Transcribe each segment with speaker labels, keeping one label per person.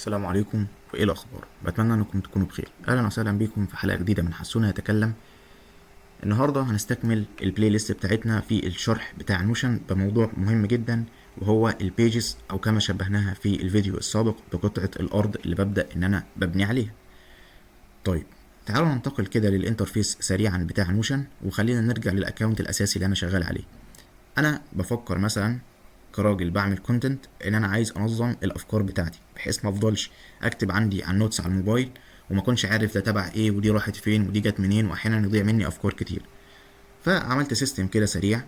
Speaker 1: السلام عليكم، وايه الاخبار؟ بتمنى انكم تكونوا بخير. اهلا وسهلا بكم في حلقة جديدة من حسونه يتكلم. النهارده هنستكمل ال playlist بتاعتنا في الشرح بتاع Notion بموضوع مهم جدا، وهو ال pages، او كما شبهناها في الفيديو السابق بقطعه الارض اللي ببدا ان انا ببني عليها. تعالوا ننتقل كده لل interface سريعا بتاع Notion، وخلينا نرجع لل account الاساسي اللي انا شغال عليه. انا بفكر مثلا كراجل بعمل content ان انا عايز انظم الافكار بتاعتي، بحيث ما افضلش اكتب عندي على ال notes على الموبايل وما اكونش عارف ده تبع ايه ودي راحت فين ودي جت منين، واحيانا يضيع مني افكار كتير. فعملت system كده سريع،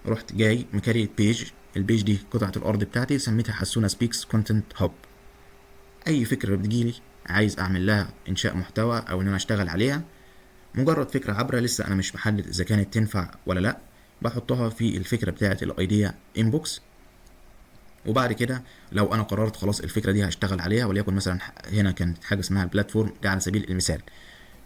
Speaker 1: رحت جاي م create page، ال page دي قطعه الارض بتاعتي سميتها حسونه speaks content hub. اي فكرة بتجيلي عايز اعمل لها انشاء محتوى او ان انا اشتغل عليها، مجرد فكرة عابرة لسه انا مش محدد اذا كانت تنفع ولا لا، بحطها في الفكرة بتاعه ال idea inbox. وبعد كده لو انا قررت خلاص الفكرة دي هشتغل عليها، وليكن مثلا هنا كانت حاجة اسمها ال platform ده على سبيل المثال،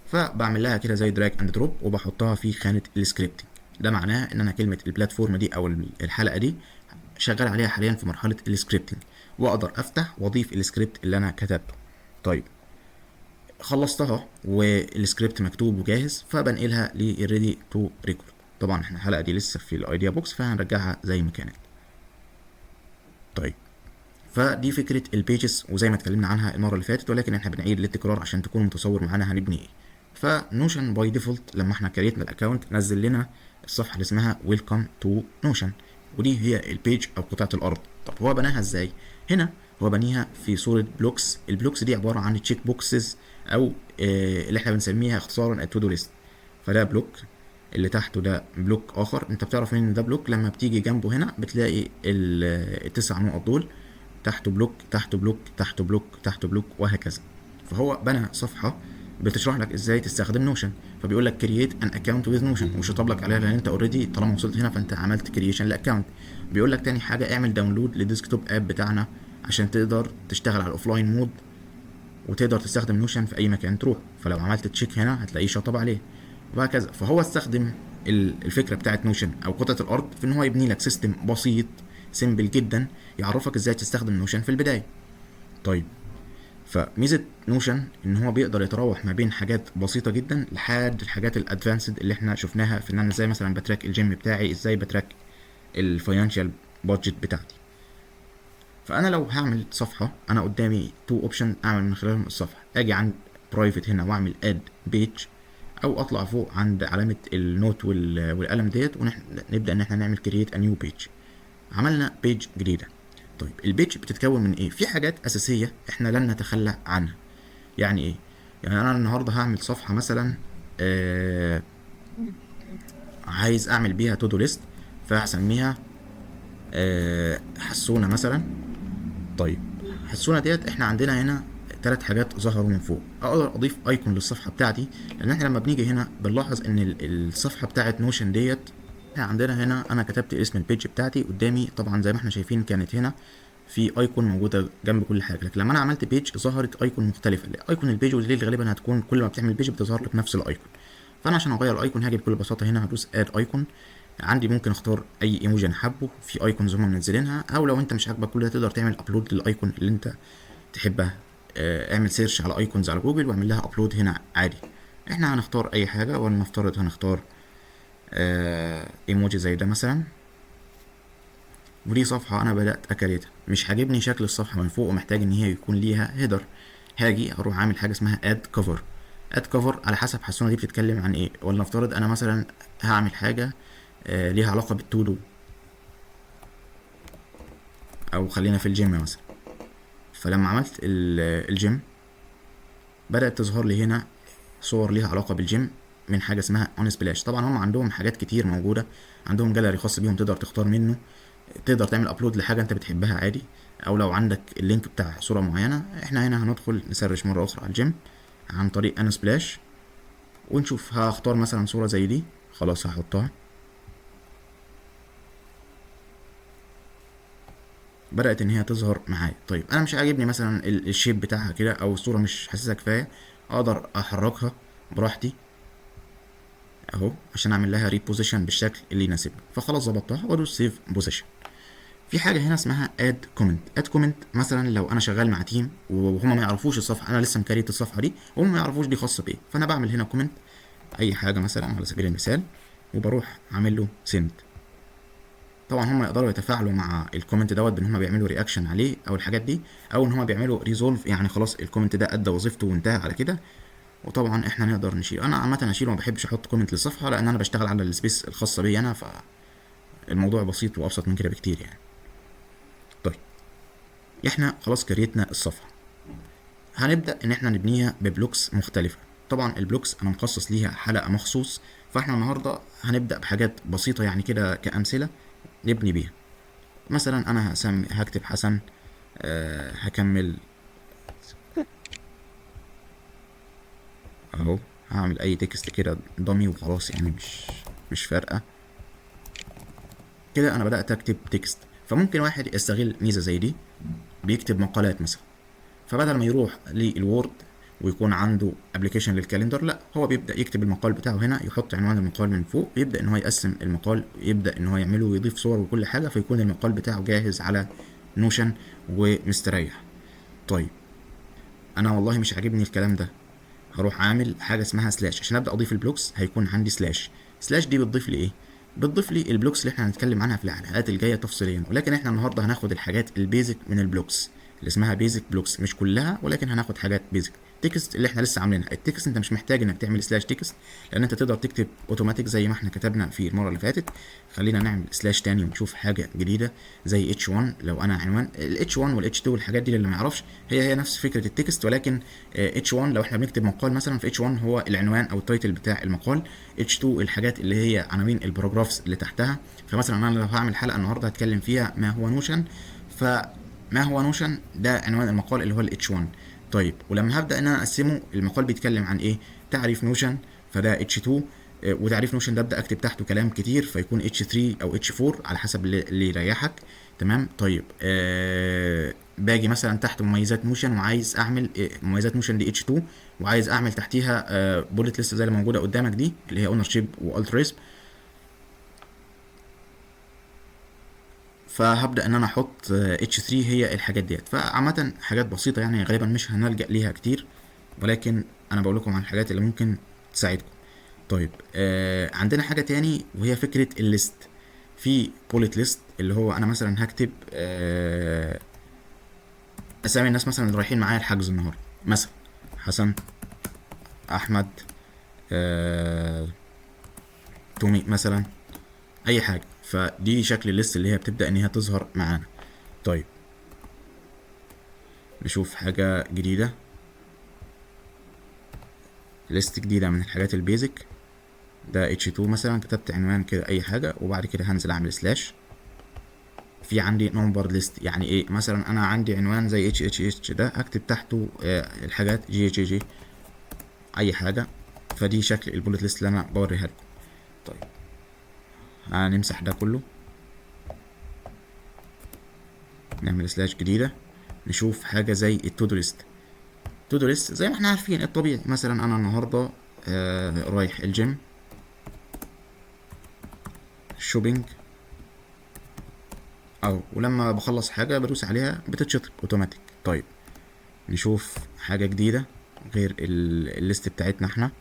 Speaker 1: فبعمل لها كده زي drag and drop وبحطها في خانه ال scripting. ده معناه ان انا كلمة ال platform دي او الحلقة دي شغال عليها حاليا في مرحلة ال scripting، واقدر افتح واضيف السكريبت اللي انا كتبته. خلصتها والسكريبت مكتوب وجاهز، فبنقلها لل ready to record. طبعا احنا الحلقة دي لسه في ال idea box، فهنرجعها زي ما كانت. فدي فكرة ال pages وزي ما اتكلمنا عنها المرة اللي فاتت، ولكن احنا بنعيد للتكرار عشان تكون متصور معانا هنبني ايه. ف Notion by default لما احنا create نا ال account نزل لنا الصفحة اللي اسمها welcome to Notion، ودي هي ال page او قطعه الارض. طب هو بناها ازاي؟ هنا هو بنيها في صوره blocks. ال blocks دي عبارة عن check boxes او اللي احنا بنسميها اختصارا ال to do list. فده block، اللي تحته ده block اخر. انت بتعرف منين ان ده block؟ لما بتيجي جنبه هنا بتلاقي التسع نقط دول، تحته block، تحته block، تحته block، تحته block، وهكذا. فهو بنى صفحة بتشرح لك ازاي تستخدم Notion، فبيقول لك create an account with Notion، وشطب لك عليها لان انت already طالما وصلت هنا فانت عملت creation ل account. بيقول لك تاني حاجة اعمل download لل desktop app بتاعنا عشان تقدر تشتغل على ال offline mode وتقدر تستخدم Notion في اي مكان تروح. فلو عملت check هنا هتلاقيه شطب عليه وهكذا. فهو استخدم الفكرة بتاعت Notion او قطعه الارض في ان هو يبني لك system بسيط simple جدا يعرفك ازاي تستخدم Notion في البداية. فميزه Notion ان هو بيقدر يتراوح ما بين حاجات بسيطة جدا لحد الحاجات ال advanced اللي احنا شفناها في ان انا ازاي مثلا ب track ال gym بتاعي، ازاي ب track ال financial budget بتاعتي. فانا لو هعمل صفحة انا قدامي two option اعمل من خلالهم الصفحة، اجي عند private هنا واعمل add page، او اطلع فوق عند علامة ال note والقلم ديت ونبدا ان احنا نعمل create a new page. عملنا page جديدة. ال page بتتكون من ايه؟ في حاجات اساسية احنا لن نتخلى عنها. يعني ايه؟ يعني انا النهارده هعمل صفحة مثلا، عايز اعمل بيها to do list، فهسميها، حسونه مثلا. حسونه ديت احنا عندنا هنا 3 حاجات ظهروا من فوق. اقدر اضيف icon للصفحه بتاعتي، لان احنا لما بنيجي هنا بنلاحظ ان الصفحة بتاعت Notion ديت احنا عندنا هنا انا كتبت اسم ال page بتاعتي قدامي، طبعا زي ما احنا شايفين كانت هنا في icon موجودة جنب كل حاجة، لكن لما انا عملت page ظهرت icon مختلفة. icon ال page ودي اللي غالبا هتكون كل ما بتعمل page بتظهر لك نفس ال icon. فانا عشان اغير ال icon هاجي بكل بساطة هنا هدوس add icon. عندي ممكن اختار اي ايموجي انا حابة، في icons هم منزلينها، او لو انت مش عاجبك كل ده تقدر تعمل upload لل icon اللي انت تحبها. اعمل search على icons على جوجل واعمل لها upload هنا عادي. احنا هنختار اي حاجة، ولنفترض هنختار، ايموجي زي ده مثلا. ودي صفحة انا بدات ا create ها، مش عاجبني شكل الصفحة من فوق ومحتاج ان هي يكون ليها header. هاجي اروح عامل حاجة اسمها add cover. add cover على حسب حسونه دي بتتكلم عن ايه. ولنفترض انا مثلا هعمل حاجة، ليها علاقة بال to do، او خلينا في الجيم مثلا. فلما عملت الجيم بدات تظهر لي هنا صور ليها علاقة بالجيم من حاجة اسمها Unsplash. طبعا هم عندهم حاجات كتير موجودة، عندهم جاليري خاص بيهم تقدر تختار منه، تقدر تعمل upload لحاجة انت بتحبها عادي، او لو عندك ال link بتاع صوره معينة. احنا هنا هندخل ن search مرة اخرى على الجيم عن طريق Unsplash ونشوف. هختار مثلا صوره زي دي، خلاص هحطها. بدأت إن هي تظهر معايا. أنا مش عاجبني مثلاً ال shape بتاعها كده، أو الصورة مش حاسسها كفاية، أقدر أحركها براحتي أهو عشان أعمل لها reposition بالشكل اللي يناسبني. فخلاص ظبطتها وأدوس save position. في حاجة هنا اسمها add comment. add comment مثلا لو انا شغال مع team وهما ما يعرفوش الصفحه، انا لسه مكريت الصفحة دي وهم ما يعرفوش دي خاصة بايه، فانا بعمل هنا comment اي حاجة مثلا على سبيل المثال، وبروح عامل له send. طبعا هم يقدروا يتفاعلوا مع ال comment دوت بان هم بيعملوا reaction عليه او الحاجات دي، او ان هم بيعملوا resolve، يعني خلاص ال comment ده ادى وظيفته وانتهى على كده. وطبعا احنا نقدر نشيله. انا عامة اشيله، ما بحبش احط comment للصفحه لان انا بشتغل على ال space الخاصة بي انا، فالموضوع بسيط وابسط من كده بكتير يعني. طيب احنا خلاص كريتنا الصفحة، هنبدا ان احنا نبنيها ب blocks مختلفة. طبعا ال blocks انا مخصص ليها حلقة مخصوص، فاحنا النهارده هنبدا بحاجات بسيطة يعني كده كامثله نبني بيها. مثلا انا هكتب حسن، هكمل اهو، هعمل اي text كده dummy وخلاص يعني مش فارقه. كده انا بدات اكتب text. فممكن واحد يستغل ميزة زي دي، بيكتب مقالات مثلا، فبدل ما يروح لل Word ويكون عنده application لل calendar، لا هو بيبدا يكتب المقال بتاعه هنا، يحط عنوان المقال من فوق، يبدا ان هو يقسم المقال، يبدا ان هو يعمله ويضيف صور وكل حاجة، فيكون المقال بتاعه جاهز على Notion ومستريح. طيب انا والله مش عاجبني الكلام ده، هروح عامل حاجة اسمها slash عشان ابدا اضيف ال blocks. هيكون عندي slash. slash دي بتضيف لي ايه؟ بتضيف لي ال blocks اللي احنا هنتكلم عنها في الحلقات الجاية تفصيليا، ولكن احنا النهارده هناخد الحاجات ال basic من ال blocks اللي اسمها basic blocks، مش كلها ولكن هناخد حاجات basic. text اللي احنا لسه عاملينها، ال text انت مش محتاج انك تعمل slash text لان انت تقدر تكتب اوتوماتيك زي ما احنا كتبنا في المرة اللي فاتت. خلينا نعمل slash تاني ونشوف حاجة جديدة زي H 1. لو انا عنوان ال H 1 وال H 2 والحاجات دي اللي ما يعرفش، هي نفس فكرة ال text، ولكن H 1 لو احنا بنكتب مقال مثلا، في H 1 هو العنوان او ال title بتاع المقال، H 2 الحاجات اللي هي عناوين ال paragraphs اللي تحتها. فمثلا انا لو هعمل حلقة النهارده هتكلم فيها ما هو Notion، فما هو Notion ده عنوان المقال اللي هو ال H 1. طيب ولما هبدا ان انا اقسمه، المقال بيتكلم عن ايه؟ تعريف Notion، فده H 2، وتعريف Notion ده ابدا اكتب تحته كلام كتير فيكون H 3 او H 4 على حسب اللي يريحك. تمام. طيب باجي مثلا تحت مميزات Notion وعايز اعمل مميزات Notion دي H 2، وعايز اعمل تحتيها bullet list زي اللي موجودة قدامك دي اللي هي ownership و altruism، فهبدا ان انا احط H 3 هي الحاجات ديت. فعامه حاجات بسيطة يعني غالبا مش هنلجا ليها كتير، ولكن انا بقول لكم عن الحاجات اللي ممكن تساعدكم. طيب عندنا حاجة تاني وهي فكرة ال list. في bullet list اللي هو انا مثلا هكتب اسامي الناس مثلا اللي رايحين معايا الحجز النهارده، مثلا حسن، احمد، تومي مثلا، اي حاجة. فدي شكل ال list اللي هي بتبدا ان هي تظهر معانا. طيب نشوف حاجة جديدة، list جديدة من الحاجات ال basic. ده H 2 مثلا، كتبت عنوان كده اي حاجة، وبعد كده هنزل اعمل slash. في عندي number list، يعني ايه؟ مثلا انا عندي عنوان زي H H H ده، هكتب تحته الحاجات G G G اي حاجة. فدي شكل ال bullet list اللي انا بوريها لكم. طيب هنمسح ده كله، نعمل slash جديدة، نشوف حاجة زي ال to do list. to do list زي ما احنا عارفين الطبيعي، مثلا انا النهارده رايح ال gym، shopping، او ولما بخلص حاجة بدوس عليها بتتشطب اوتوماتيك. طيب نشوف حاجة جديدة غير ال list بتاعتنا احنا،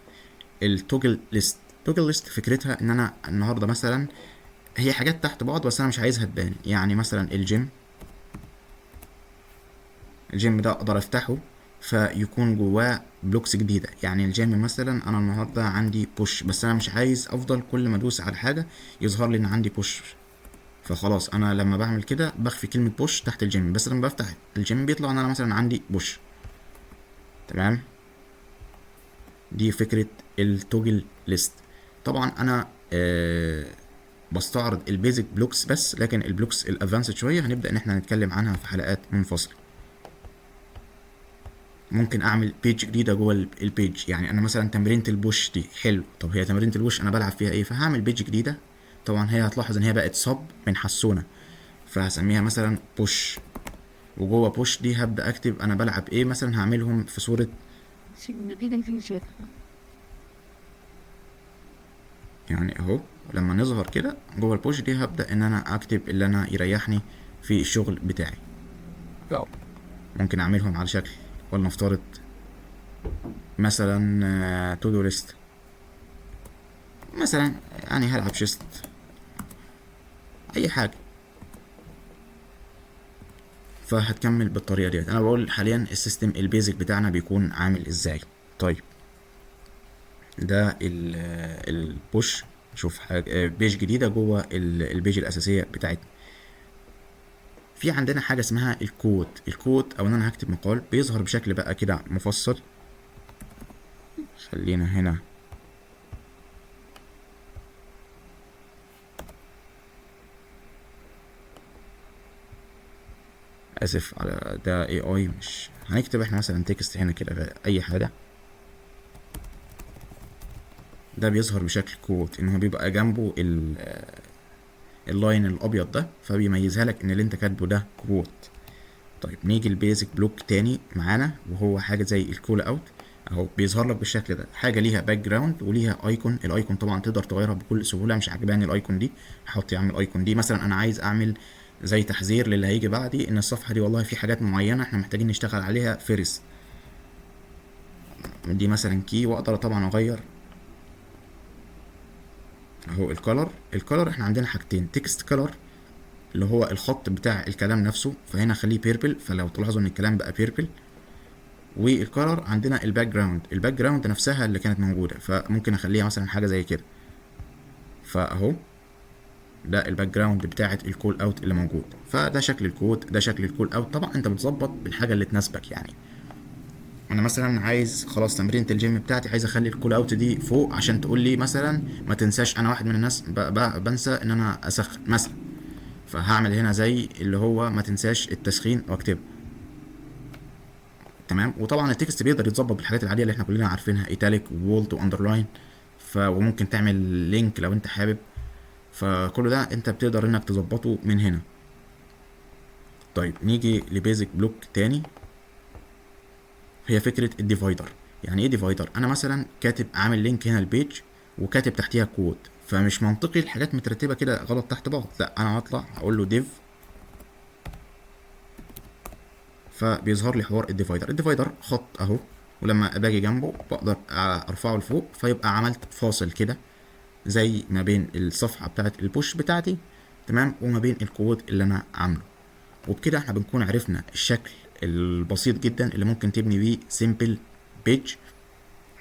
Speaker 1: ال toggle list. toggle list فكرتها ان انا النهارده مثلا هي حاجات تحت بعض بس انا مش عايزها تبان. يعني مثلا الجيم ده اقدر افتحه فيكون جواه blocks جديدة. يعني الجيم مثلا انا النهارده عندي push، بس انا مش عايز افضل كل ما ادوس على حاجة يظهر لي ان عندي push، فخلاص انا لما بعمل كده بخفي كلمة push تحت الجيم، بس لما بفتح الجيم بيطلع ان انا مثلا عندي push. تمام، دي فكرة ال toggle list. طبعا انا بستعرض ال basic blocks بس، لكن ال blocks ال advanced شوية هنبدا ان احنا نتكلم عنها في حلقات منفصلة. ممكن اعمل page جديدة جوه ال page، يعني انا مثلا تمرينه ال push دي حلو، طب هي تمرينه ال push انا بلعب فيها ايه؟ فهعمل page جديدة. طبعا هي هتلاحظ ان هي بقت sub من حسونه، فهسميها مثلا push، وجوه push دي هبدا اكتب انا بلعب ايه. مثلا هعملهم في صوره يعني اهو، لما نظهر كده جوه ال push دي هبدا ان انا اكتب اللي انا يريحني في الشغل بتاعي.
Speaker 2: Go.
Speaker 1: ممكن اعملهم على شكل ولنفترض مثلا to do list مثلا، يعني هلعب chest اي حاجة، فهتكمل بالطريقة ديت. انا بقول حاليا ال system ال basic بتاعنا بيكون عامل ازاي. طيب ده ال push، شوف حاجة page جديدة جوه ال page الاساسية بتاعتنا. في عندنا حاجة اسمها ال quote. ال quote او ان انا هكتب مقال بيظهر بشكل بقى كده مفصل. خلينا هنا اسف على ده اي مش هنكتب احنا مثلا text هنا كده اي حاجة. ده بيظهر بشكل quote، ان هو بيبقى جنبه ال line الابيض ده، فبيميزها لك ان اللي انت كاتبه ده quote. طيب نيجي ال basic block تاني معانا، وهو حاجة زي ال call out اهو، بيظهر لك بالشكل ده، حاجة ليها background وليها icon. ال icon طبعا تقدر تغيرها بكل سهولة، مش عجباني ال icon دي هحط يا عم ال icon دي. مثلا انا عايز اعمل زي تحذير للي هيجي بعدي ان الصفحة دي والله في حاجات معينة احنا محتاجين نشتغل عليها first، دي مثلا key، واقدر طبعا اغير اهو ال color. ال color احنا عندنا حاجتين، text color اللي هو الخط بتاع الكلام نفسه، فهنا خليه purple، فلو تلاحظوا ان الكلام بقى purple. وال color عندنا ال background، ال background نفسها اللي كانت موجودة، فممكن اخليها مثلا حاجة زي كده، فاهو ده ال background بتاعه ال call out اللي موجود. فده شكل ال quote، ده شكل ال call out. طبعا انت بتظبط بالحاجة اللي تناسبك. يعني انا مثلا عايز خلاص تمرينة الجيم بتاعتي عايز اخلي ال call out دي فوق عشان تقول لي مثلا ما تنساش، انا واحد من الناس بنسى ان انا اسخن مثلا، فهعمل هنا زي اللي هو ما تنساش التسخين واكتبه. تمام. وطبعا ال text بيقدر يتظبط بالحاجات العادية اللي احنا كلنا عارفينها، italic و bold و underline، وممكن تعمل link لو انت حابب، فكل ده انت بتقدر انك تظبطه من هنا. طيب نيجي ل basic block تاني، هي فكرة ال divider. يعني ايه divider؟ انا مثلا كاتب عامل link هنا ال page وكاتب تحتيها quote، فمش منطقي الحاجات مترتبة كده غلط تحت بعض، لا انا هطلع اقول له div، فبيظهر لي حوار ال divider. ال divider خط اهو، ولما باجي جنبه بقدر ارفعه لفوق، فيبقى عملت فاصل كده زي ما بين الصفحة بتاعت ال push بتاعتي، تمام، وما بين ال quote اللي انا عامله. وبكده احنا بنكون عرفنا الشكل البسيط جدا اللي ممكن تبني بيه simple page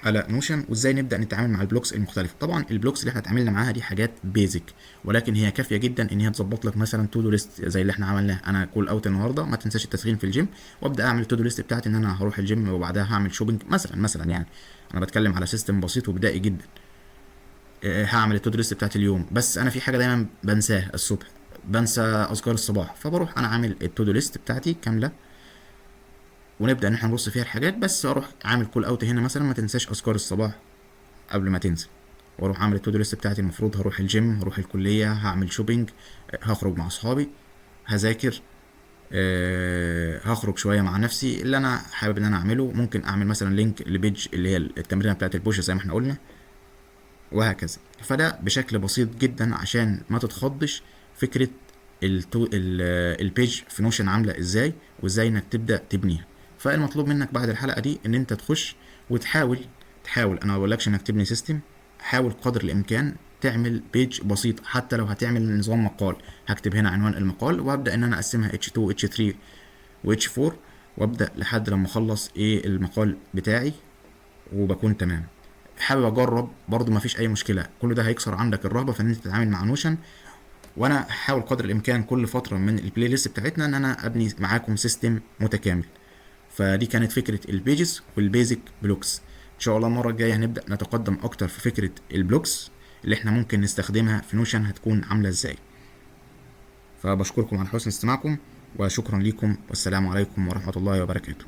Speaker 1: على Notion، وازاي نبدا نتعامل مع ال blocks المختلفة. طبعا ال blocks اللي احنا اتعاملنا معاها دي حاجات basic، ولكن هي كافيه جدا ان هي تظبط لك مثلا to do list زي اللي احنا عملناه. انا call out النهارده ما تنساش التسخين في الجيم، وابدا اعمل to do list بتاعتي ان انا هروح الجيم وبعدها هعمل shopping مثلا. يعني انا بتكلم على system بسيط وبدائي جدا. هعمل ال to do list بتاعت اليوم، بس انا في حاجة دايما بنساها الصبح، بنسى اذكار الصباح، فبروح انا عامل ال to do list بتاعتي كاملة، ونبدا ان احنا نرص فيها الحاجات. بس اروح عامل call out هنا مثلا ما تنساش اذكار الصباح قبل ما تنزل، واروح عامل ال to do list بتاعتي، المفروض هروح الجيم، هروح الكلية، هعمل shopping، هخرج مع اصحابي، هذاكر، هخرج شوية مع نفسي، اللي انا حابب ان انا اعمله. ممكن اعمل مثلا link ل page اللي هي التمرينه بتاعت ال push زي ما احنا قلنا، وهكذا. فده بشكل بسيط جدا عشان ما تتخضش فكرة ال page في Notion عامله ازاي، وازاي انك تبدا تبنيها. فالمطلوب منك بعد الحلقة دي ان انت تخش وتحاول، انا ما بقولكش انك تبني system، حاول قدر الامكان تعمل page بسيط، حتى لو هتعمل نظام مقال. هكتب هنا عنوان المقال وابدا ان انا اقسمها H2 H3 و H4، وابدا لحد لما اخلص ايه المقال بتاعي وبكون تمام. حابب اجرب برضو مفيش اي مشكلة، كل ده هيكسر عندك الرهبة في ان انت تتعامل مع Notion. وانا هحاول قدر الامكان كل فترة من ال playlist بتاعتنا ان انا ابني معاكم system متكامل. فدي كانت فكرة ال pages وال basic blocks. ان شاء الله المرة الجاية هنبدا نتقدم اكتر في فكرة ال blocks اللي احنا ممكن نستخدمها في Notion هتكون عامله ازاي. فبشكركم على حسن استماعكم، وشكرا لكم، والسلام عليكم ورحمة الله وبركاته.